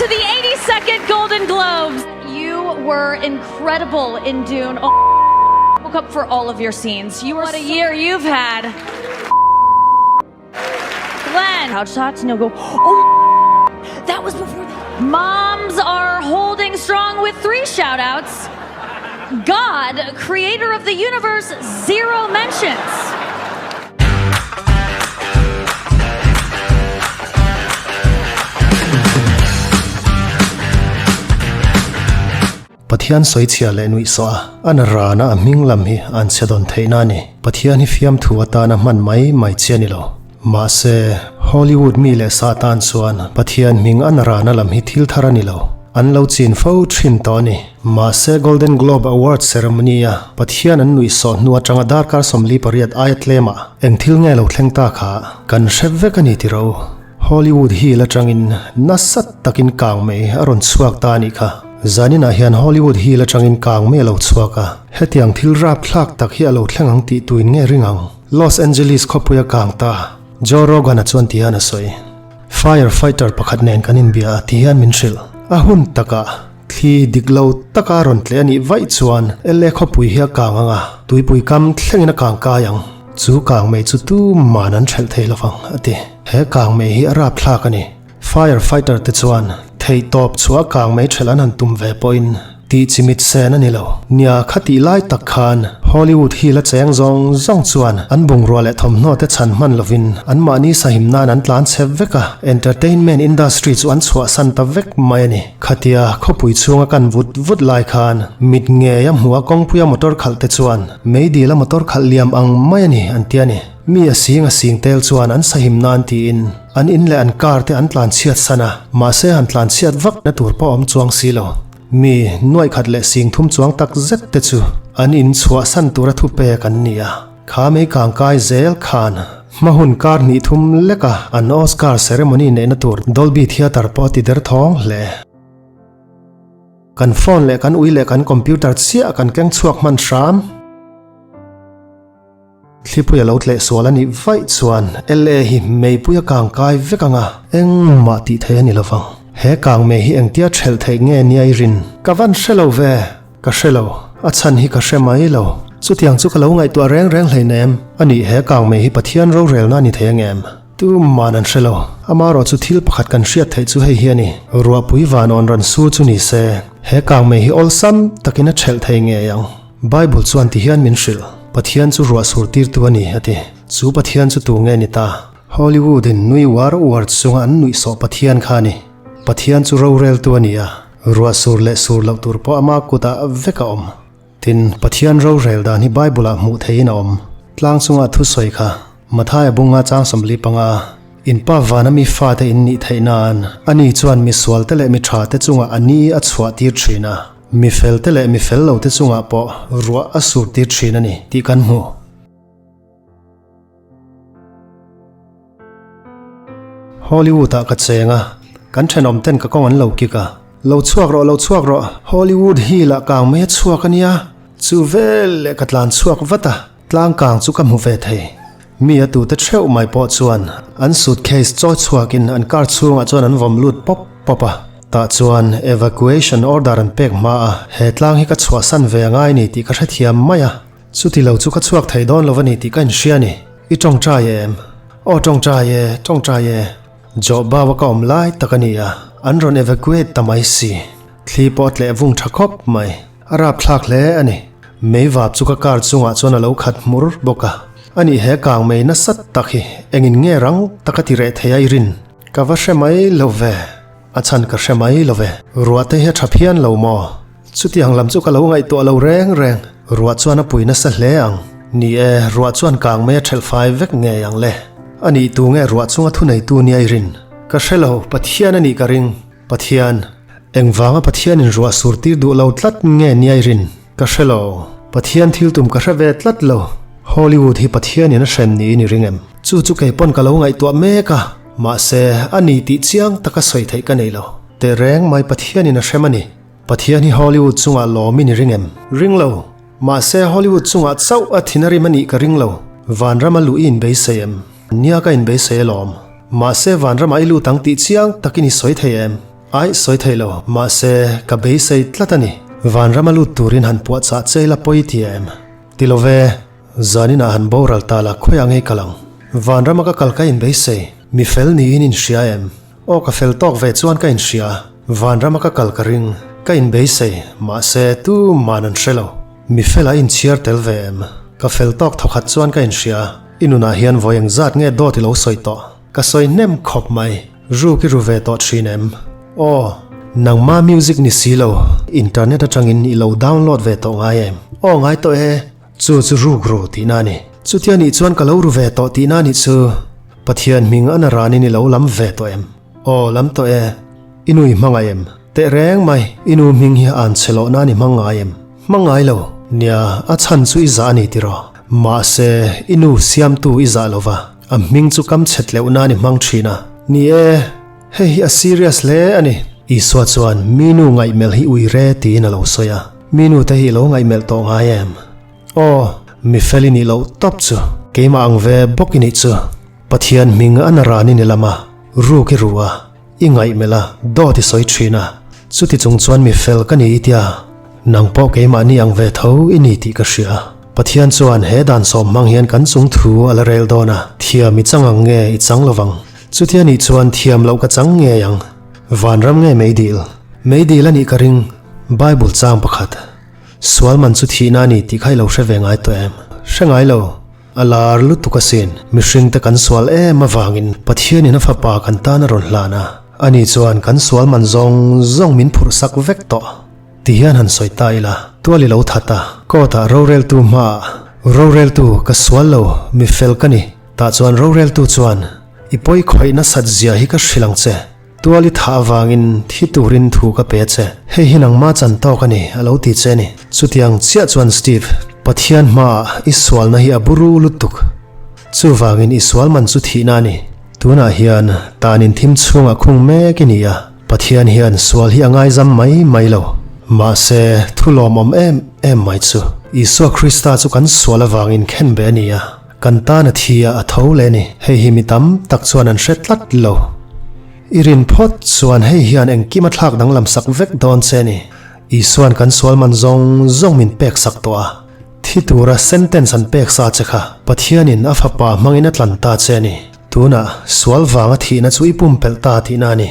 to the 82nd Golden Globes. You were incredible in Dune. Oh, woke up for all of your scenes. You were what a year you've had. Glenn, couch shots, and you'll go, oh, that was before. The-. Moms are holding strong with three shout outs. God, creator of the universe, zero mentions. Pathian sawichhia leh nuihsawh a, an rana a hming lam hi an chhe dawn theihna a ni. Pathian hi fiamthu atana hman mai mai chi a ni lo. Mahse, Hollywood mi leh sa tan chuan Pathian hming an rana lam hi thil thar a ni lo. An lo chin fo thin tawh a ni. Mahse, Golden Globe Awards ceremony a Pathian an nuihsawh hnu atanga darkar 48 aia tlemah eng thil nge lo thleng ta kha kan hre vek a ni ti ro. Hollywood Hill atangin nasa takin kang mai a rawn chhuak ta a nih kha. Zaninah hian Hollywood Hill atangin kang mai a lo chhuak a, hetiang thil rapthlak tak hi a lo thleng ang tih tuin nge ring ang? Los Angeles khawpuia kang ta, Joe Rogan-a chuan ti hian a sawi. Fire fighter pakhat nen kan inbia a ti hian min hrilh. A hun takah thli dik lo taka rawn tleh a nih vaih chuan LA khawpui hi a kang ang a, tuipui kam thlengin a kang kai ang. Chu kang mai chu tuman an hrelh thei lovang, a ti. He kang mai hi a rapthlak a ni. Fire fighter te chuan theihtawp chhuah kang mai ṭhelh an han tum ve pawhin tih chimit sen a ni lo. Nia kha tih lai tak khan Hollywood hi la cheng zawng zawng chuan an bungrua leh thawmhnaw te chhan hman lovin anmahni sahim nan an tlan chhe vek a, entertainment industry chu an chhuahsan ta vek mai a ni. Khatia khawpui chhunga kan vut vut lai khan mit ngei a hmuh a kawngpuia motor khalh te chuan meidil a motor khalh liam ang mai a ni an ti a ni. Mi a sing a sing tel chuan an sahim nan tiin an in leh an car te an tlan chhiat san a, mahse han tlan chhiat vak na tur pawh a awm chuang si lo. Mi nuaih khat leh sing thum chuang tak zet te chu an in chhuah san tura thu pek an ni a, kha mei kang kai zel khan hma hun kar hnih thum lek a an Oscar ceremony neihna tur Dolby Theatre pawh a ti der thawng hle. Kan phone leh kan ui leh kan computer chiah kan keng chhuak hman hram. Thlipui a lo tleh sual a nih vaih chuan LA hi meipui a kang kai vek ang a, engmah tih theih a ni lovang. He kang mei hi engtia ṭhelh theih nge nia i rin? Ka van hre lo ve, ka hre lo. A chhan hi ka hre mai lo. Chutiang chu ka lo ngaihtuah reng reng hleinem. A nih he kang mei hi Pathian rorelna a ni thei ang em? Tuman an hre lo. Amarawh chu thil pakhat kan hriat theih chu hei hi a ni. Ruahpui vanawn rawn sur chu ni se, he kang mei hi awlsam takin a ṭhelh thei ngei ang. Bible chuan ti hian min hrilh, Pathian chu ruah sur tirtu a ni, a ti. Chu Pathian chu tu nge ni ta? Hollywood in nui uar uar chunga an nuihsawh Pathian kha a ni. Pathian chu roreltu a ni a, ruah sur leh sur loh tur pawh ama kutah vek a awm. Tin, Pathian rorel dan hi Bible ah hmuh theihin a awm. Tlang chunga thusawi kha Mathaia bunga chang 45, In pa vana mi fate in nih theih nan, ani chuan misual te leh mi tha te chungah a ni a chhuah tir thin a. Mi fel te leh mi fel lo te chungah pawh ruah a sur tir thin a ni tih kan hmu. Hollywood ah ka cheng a, kan thenawm ten ka kawng an lo kik a, Lo chhuak rawh, lo chhuak rawh, Hollywood hill ah kang mai a chhuak a nia, chu vel leh ka tlan chhuak vat a, tlang kang chu ka hmu ve thei. Mi a tute theuh mai pawh chuan an suitcase chawi chhuakin an car chhungah chuan an vawm lut pawp pawp a. Tah chuan evacuation order an pek hma a, he tlang hi ka chhuahsan ve a ngai ni tih ka hrethiam mai a. Chuti lo chu ka chhuak thei dawn lo a ni tih ka inhria a ni. I tawngtai em? Aw tawngtai e, tawngtai e. Jawhbau a ka awm lai tak a ni a, an rawn evacuate ta mai si. Thli pawh a tleh vung tha khawp mai. A rapthlak hle a ni. Meivap chu ka car chungah chuan a lo khat hmur bawk a. A nih he kang mei nasa tak hi engin nge rang taka ti reh thei a i rin? Ka va hre mai lo ve. A chhan ka hre mai lo ve. Ruah te hi a tha phian lo maw? Chutiang lam chu ka lo ngaihtuah lo reng reng. Ruah chuan a pui nasa hle ang. Ni e, ruah chuan kang mei a thelh fai vek ngei ang le. A nih tu nge ruah chunga thuneitu nia i rin? Ka hre lo, Pathian a nih ka ring. Pathian. Engvanga Pathianin ruah sur tir duh lo tlat nge nia i rin? Ka hre lo. Pathian thil tum ka hre ve tlat lo. Hollywood hi Pathianin a hrem niin i ring em? Chu chu kei pawn ka lo ngaihtuah mek a. Mahse, a ni tih chiang taka sawi theih ka nei lo. Tehreng mai Pathianin a hrem a ni. Pathian hi Hollywood chungah lawmin i ring em? Ring lo. Mahse, Hollywood chungah chauh a thin a rim a nih ka ring lo. Vanram a luh i inbeisei em? Nia ka inbeisei alawm. Mahse, vanramah i lut ang tih chiang takin i sawi thei em? Aih, sawi thei lo, mahse, ka beisei tlat a ni. Vanrama lut turin han puahchah che ila pawi ti em? Ti lo ve, zaninah han boral ta la khawiah ngei kal ang. Vanrama ka kal ka inbeisei, mi fel niin inhria em? Aw ka fel tawk ve chuan ka inhria, vanrama ka kal ka ring, ka inbeisei, mahse tuman an hre lo. Mi fela inchhiar tel ve em? Ka fel tawk thawkhat chuan ka inhria, i nunah hian vawi engzat nge dawt i lo sawi tawh? Ka sawi hnem khawp mai, ruk i ru ve tawh thin em? Aw, nangma music ni si lo, internet atangin i lo download ve tawh ngai em? Aw ngai tawh e, chu chu ruk ru tihna a ni. Chutia nih chuan ka lo ru ve tawh tihna a nih chu. Pathian hming a na ranin i lo lam ve tawh em? Aw, lam tawh e. I nu i hmangaih em? Teh reng mai, i nu hming hi an chhe loh nan i hmang ngai em? Hmang ngai lo. Nia, a chhan chu i zah a ni tiraw? Mahse, i nu siamtu i zah lo va, a hming chu kam chhet leuh nan i hmang thin a. Ni e, hei hi a serious hle a ni. Isua chuan mi nu ngaihmelh hi ui re tiin a lo sawi a. Mi nu te hi i lo ngaihmelh tawh ngai em? Aw, mi fel i nih loh tawp chu. Keimah ang ve bawk i nih chu. Pathian hming a na ran i ni lam a, ruk i ru a, i ngaihmelh a, dawt i sawi thin a. Chuti chung chuan mi fel ka ni i tia, nang pawh keimahni ang ve tho i ni tih ka hria. Pathian chuan he dan sawm hmang hian kan chung thu a la rel dawn a, thiam i chang ang nge i chang lovang. Chutia nih chuan thiam loh ka chang ngei ang. Vanram nge meidil? Meidil a nih ka ring. Bible chang pakhat. Sual man chu thihna a ni tih kha i lo hre ve ngai tawh em? Hre ngai lo. A lar lutuk asin. Mihringte kan sual em avangin Pathianin a fapa kan tan a rawn hlan a. Ani chuan kan sual man zawng zawng min phurh sak vek tawh. Ti hian han sawi ta ila, tual i lo that a. Court ah roreltu hmaah, Roreltu, ka sual lo, mi fel ka ni. Tah chuan roreltu chuan, I pawi khawih nasat zia hi ka hrilh ang che. Tual i thah avangin thi turin thu ka pe che. Hei hi nangma chan tawk a ni, a lo ti che a ni. Chutiang chiah chuan Steve, Pathian hmaah i sualna hi a buru lutuk. Chuvangin i sual man chu thihna a ni. Tunah hian tanin thim chhungah khung mek i ni a, Pathian hian sual hi a ngaizam mai mai lo. Mahse, thu lawmawm em em mai chu Isua Krista chu kan sual avangin khenbeh a ni a. Kan tan a thi a, a tho leh a ni. Hei hi mi tam tak chuan an hre tlat lo. I rin phawt chuan hei hian engkim a thlak danglam sak vek dawn che a ni. Isua'n kan sual man zawng zawng min pek sak tawh a. Thi tura sentence an pek sa che kha Pathianin a fapa hmangin a tlan ta che a ni. Tunah sual vanga thihna chu i pumpelh ta tihna a ni.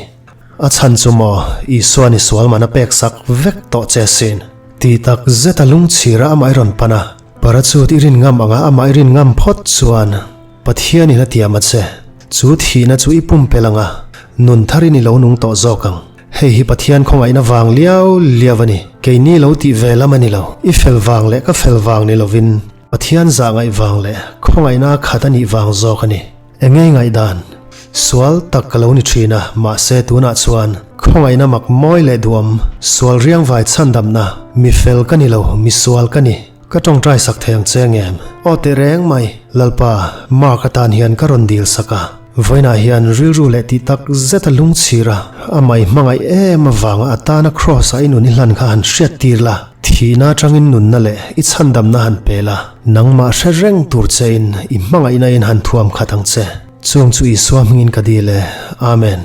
A chhan chu maw Isua'n i sual man a pek sak vek tawh che asin. Ti tak zeta lungchhira amah i rawn pan a. Parachute i rin ngam anga amah i rin ngam phawt chuan Pathianin a tiam a che. Chu thihna chu i pumpelh anga nun tharin i lo nung tawh zawk ang. Hei hi Pathian khawngaihna vang liau liau a ni. Keini lo tih ve lam a ni lo. I fel vang leh ka fel vang ni lovin Pathian zah ngaih vang leh khawngaihna khat a nih vang zawk a ni. Enge ngaihdan? Sual tak ka lo ni thin a, mahse tunah chuan khawngaihna mak mawi leh duam, sual riangvai chhandamna, mi fel ka ni lo, mi sual ka ni. Ka tawngtai sak thei ang che ngem? Aw teh reng mai, Lalpa, Mark atan hian ka rawn dil sak a. Vawiinah hian rilru leh tih tak zet a lungchhir a, amah i hmangaih em avanga a tana Kraws-a i nun i hlan kha han hriat tir la, thihna atangin nunna leh i chhandamna han pe la, nangmah hre reng tur chein i hmangaihna in han thuam khat ang che. Chung chu Isua hmingin ka dil e. Amen.